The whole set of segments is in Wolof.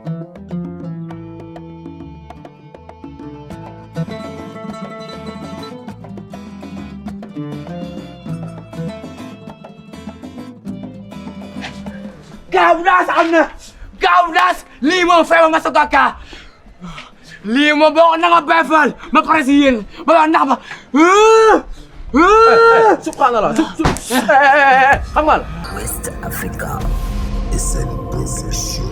Gawdas am na Gawdas lii moom feebar ma sa gàkka lii moom boo ko nanga beefal ma pare si yéen ba ndax ba subhanallah xam nga West Africa is a production.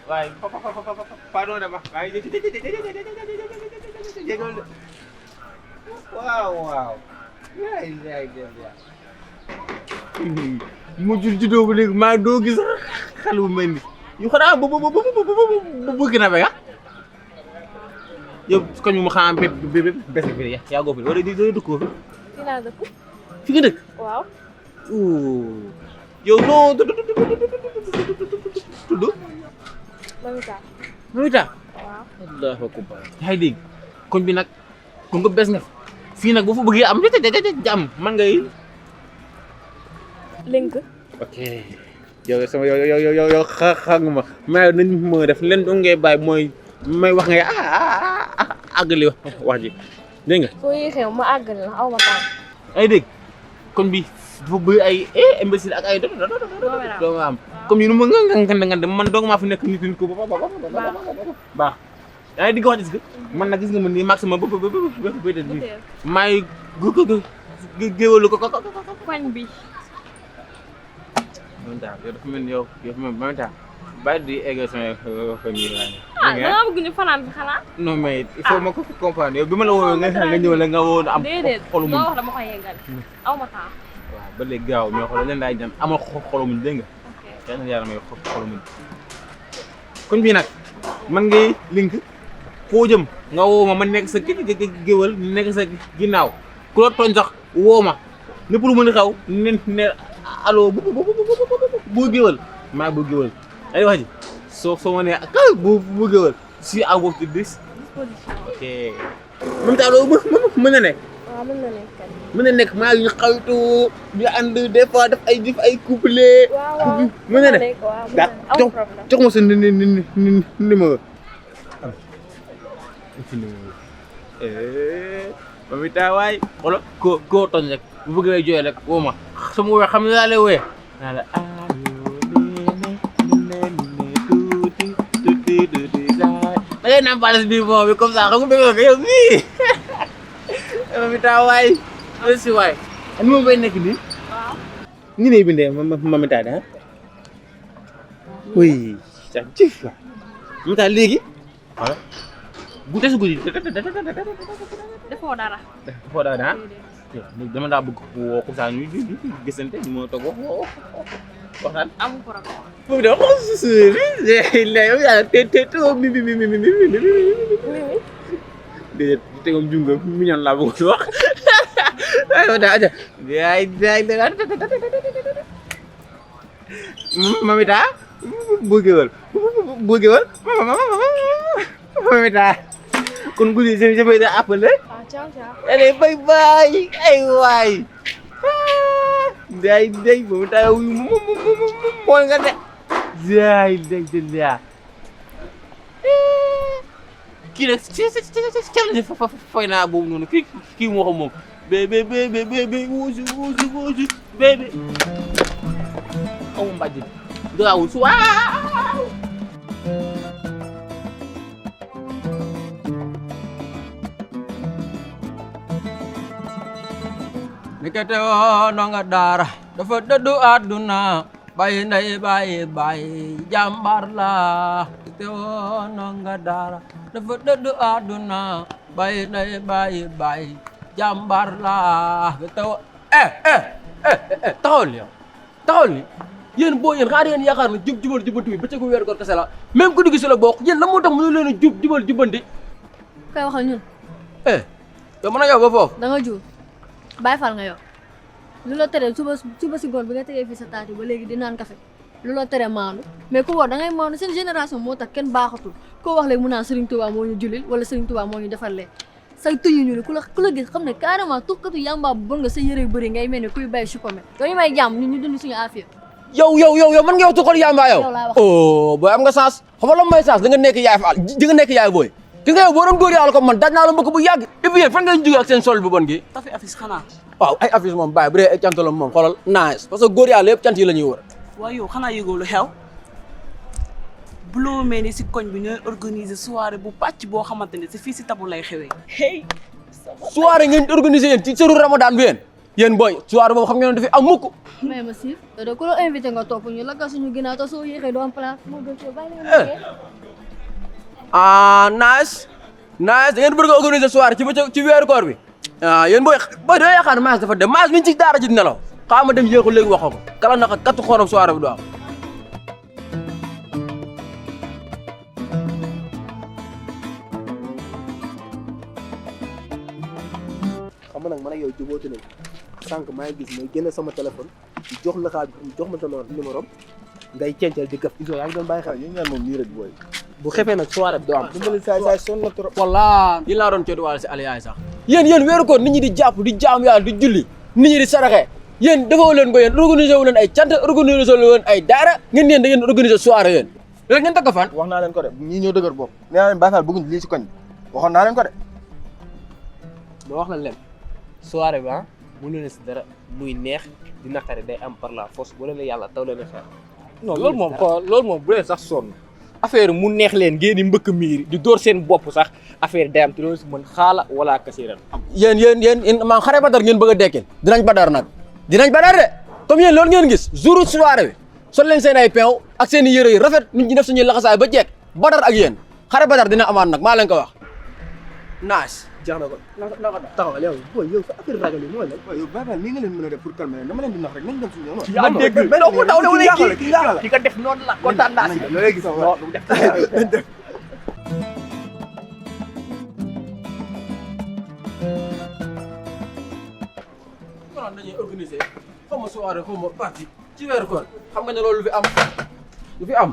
Waaye pardon dama waaye jégal waaw mu juddoo ba léegi maa doo gis xale bu mel ni yu xanaa bu bëgg na ba yow ko ñu mu xam bes bi yaa go fi wala di dëkkoo fi Fii laa dëkk. fi nga dëkk Waaw. yow noo tudd Mamita. Mamita Waaw. Allahu akbar yaa ngi dégg koñ bi nag kon nga bes nga fii nag boo fa bëggee am jàmm man ngay Link. ok yow sama yow xam nga ma maa nañ ma def leen dong ngay bàyyi mooy may wax ngay àggali wax ji dégg nga Soo yéexee ma àggali la aw ma temps. ay dégg kon bi dafa bëri ay imbécile ak ay doo am comme yu nu ma nga man dong maa fi nekk nit ko baax yaa ngi digg wax gis nga man nag gis nga man nii maximum ba bi maay géwalu ko Koñ bi. Mamita yow dafa mel ni yow Mamita bàyyi di egg sama famille Ah, da nga bëgg ñu fanaan fi xanaa? non mais il faut ma ko comprendre yow bi ma la woowee nga ñëw la nga woon am Déedéet. xolu muñ Loo wax dama koy yeggal. Aw ma temps. waaw ba léegi gaaw mais xoolal leen daay jëm amal xolu muñ dégg nga Ok. yal na yàlla may xolu muñ kon bii nag man ngay link foo jëm nga woo ma nekk sa géwal nekk sa ginnaaw ku la tooñ sax woo ma lépp lu mën a xaw ne allo bu géwal maa bu géwal ay wax ji soo ma nee ka bu géwal si à votre disposition ok même temps loolu mën na nekk Waaw mën na nekk kat. mën na nekk maa ngi xaytu ñu ànd des fois def ay couple Waaw. mën na nekk Waaw. daa Aw problème. jox ma sa numéro Mamita waay xoolal koo tooñ rek bu bëgg lay jooy rek woo ma sama wooyee xam ne laa lay wooyee naa la da ngay naan balas bi moom bi comme ça xam nga bëgg nga yow bii Mamita waay si waay ni ma bay nekk nii Waaw. ni lay bindee Mamita da oui sa jëf waay Mamita léegi voilà bu des guddi Defoo dara. foo daa daa léegi dama daa bëgg woo ko saa ñu gisante ñu mën a toog waxtaan Amul problème. foofu de wax yow yaa te mi déedéet te moom jum nga million laa bëgg wax aywa daa aja Mamita bëggewal Mamita kon guddi je vais te appeler Ah, ciao ciao. allez bye bye ay waay day Mamita mooy nga de day kii nag ci fay naa boobu noonu kii moo xam moom bébé wuusi bébé xaw ma mbàjj bi gaawul su waaw Ndekete woo ndonga daara dafa dëddu àdduna bàyyi ndey bàyyi jàmbaar la ndekete woo ndonga daara dafa dëddu àdduna bàyyi ndey bàyyi jàmbaar la ndekete woo taxawal ni yéen boo yéen xaar yéen yaakaar na jubal jubanti bi bëccëgu weeru koor kese la même ku dugg si la bokk yéen la moo tax mënu leen a jubal jubanti koy waxal ñun. yow mën a yow ba foofu da nga juum bàyyi fal nga yow. lu la tere suba si ngoon bi nga tegee fii sa taati ba léegi di naan café lu la tere maandu mais ku war da ngay maandu seen génération moo tax kenn baaxatul koo wax léegi mu naan Serigne Touba moo ñu julil wala Serigne Touba moo ñu defar lee say tuñu ñu ku la gis xam ne carrément tukkatu yamba bu bon nga sa yëre yu bëri ngay mel ne kuy bay supame doo ñu may jàmm ñun ñu dund suñu affaire. yow man nga yow tuxal yamba yow Yow laa wax. oh booy am nga chance xam nga lan mooy chance da nga nekk yaay faal di nga nekk yaay booy ki nga yow boo doon góor yàlla ko man daj naa la mbëkk bu yàgg et puis yéen fan ngeen jóge ak seen sol bu bon gi tafi affiche xanaa. waaw ay affiche moom bàyyi bu dee ay cant la moom xoolal nice parce que góor yàlla yëpp cant yi la ñuy wër waaye yow xanaa yëgoo lu xew. buloo mel ni si koñ bi ñooy organiser soirée bu pàcc boo xamante ne si fii si tabu lay xewee. hey. soirée ngeen organiser yéen ci sëru ramadan bi yéen booy soirée boobu xam ngeen ne dafay am mukk mais ma siif da ku la invité nga topp ñu la gas suñu ginnaaw te soo yéexee doo am place moo gën cee bàyyi la nga nekkee. ah nice da ngeen bëgg a organiser soirée ci weeru koor bi ah yéen booy da yaakaar ne maas dafa dem maas mi ngi ci daara ji dina la xaaral ma dem yéexu léegi waxoo ko kala naka kattu xorom soirée bi du am xam nga nag man ak yow jubóote nañ sànq maa ngi gis may génne sama téléphone di jox la xaalis bi jox ma sa numéro ngay cencal di gëf iso yaa ngi doon bàyyi xel yéen ñaan moom nii rek booy bu xefee nag soirée bi doo am dimbali saay sonn na trop walla yéen laa doon cootu wàll si aliyaay sax yéen weeru koor nit ñi di jàpp di jaam yàlla di julli nit ñi di saraxe yéen defoo leen ko yéen organiser wu leen ay cant organiser wu leen ay daara ngeen yéen da ngeen organiser soirée yéen léegi ngeen takk fan wax naa leen ko de ñii ñëw dëgër bopp nee naa leen Baye Fall bëgguñ lii si koñ bi waxoon naa leen ko de ma wax la leen soirée bi mu leen si dara muy neex di naqare day am par la force bu leen yàlla taw leen a xeer non loolu moom xool loolu moom bu leen sax sonn affaire mu neex leen ngeen di mbëkk miir di door seen bopp sax affaire day am te loolu si mën xaala wala kasiran yéen maa xare badar ngeen bëgg a dekkil dinañ badar nag dinañ badar de comme yéen loolu ngeen gis jour soirée bi sol leen seen ay peew ak seen i yére yu rafet nit ñi def suñuy laxasaay ba jekk badar ak yéen xare badar dina amaat nag maa leen ko wax nice jeex na ko naka taxawal yow booy yow sa affaire ragal yi mooy la yow Baye Fall nii nga leen mën a def pour calmer leen dama leen di nax rek nañ dem suñu yoon yaa dégg doo mu daw dama lay kii nga def noonu la kontaan naa si loolu gis non du def maanaam dañuy organiser xaw ma soirée xaw ma party ci weeru koor xam nga ne loolu lu fi am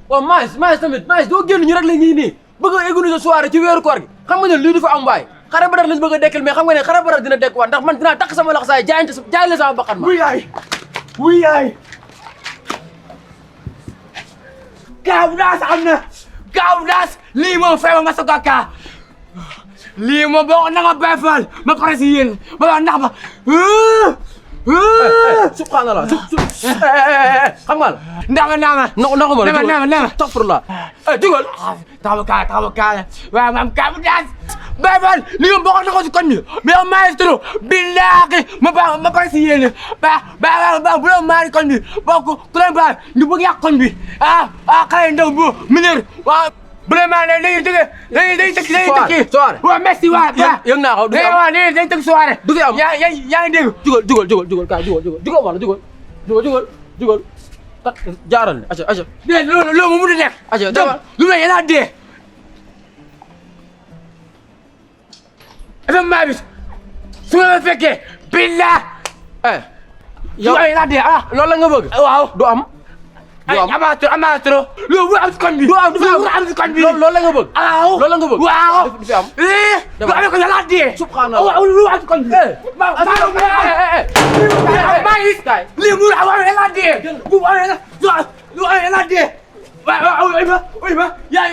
waaw mais tamit doo génn ñu rek la ñuy nii bëgg a organiser soirée ci weeru koor gi xam nga ne lii du fa am waay xare badar lañ bëgg a dekkal mais xam nga ne xare badar dina dekk waat ndax man dinaa takk sama laxasaay jaay la sama bakkan ma wuy yaay gaaw naas am na gaaw naas lii moom fay ma sa kaka lii moom boo ko nanga Baye Fall ma pare si yéen ba wax ndax ma subhanallah xam nga la ndama nama astagfirullah dugal taxaw kaala waaw maam gaaw naas Baye Fall lii moom boo ko nanga si koñ bi mais maestro billahi ma pare si yéen ba bu la maari koñ bi boo ko ku leen baal ñu bëgg yàq koñ bi xale ndaw bu mineur waaw bu leen maa dañuy tëgg soirée waaw merci waaw yëg naa ko du fi am waaw dañuy tëgg soirée du fi am yaa ngi dégg jugal kaay jugal kat jaaral ne aca dé loolu mu mënut a nekk aca dama lu ne yéen a dee événement bi su ma fekkee billah yow yéen a dee loolu la nga bëgg waaw du am ay amateur loolu bu am si koñ bi du am si koñ bi loolu la nga bëgg waaw loolu la nga bëgg waaw du fi am lu amee ko yàlla dee subhanallah waaw lu am si koñ bi lii mu amee yàlla dee bu amee yàlla dee waaw oy ma yaa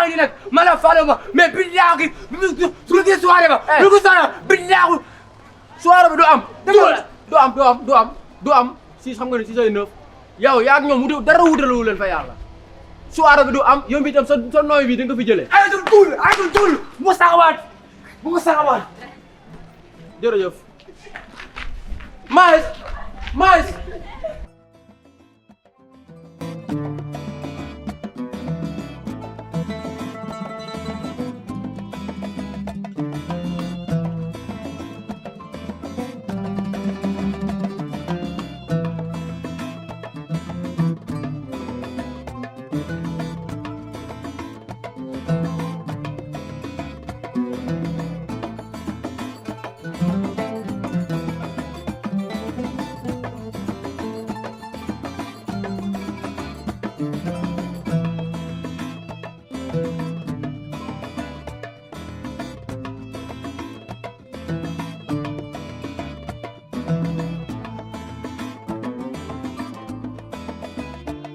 ngi nag ma la faale ma mais billahi su ma gisee soirée ba lu ko soirée billahi soirée bi du am si xam nga ne si say neuf yow yaa ak ñoom dara wutalewu leen fa yàlla soirée bi du am yow itam sa nooy bi da nga fi jëlee ayatul tuul bu ko saxawaat jërëjëf Mais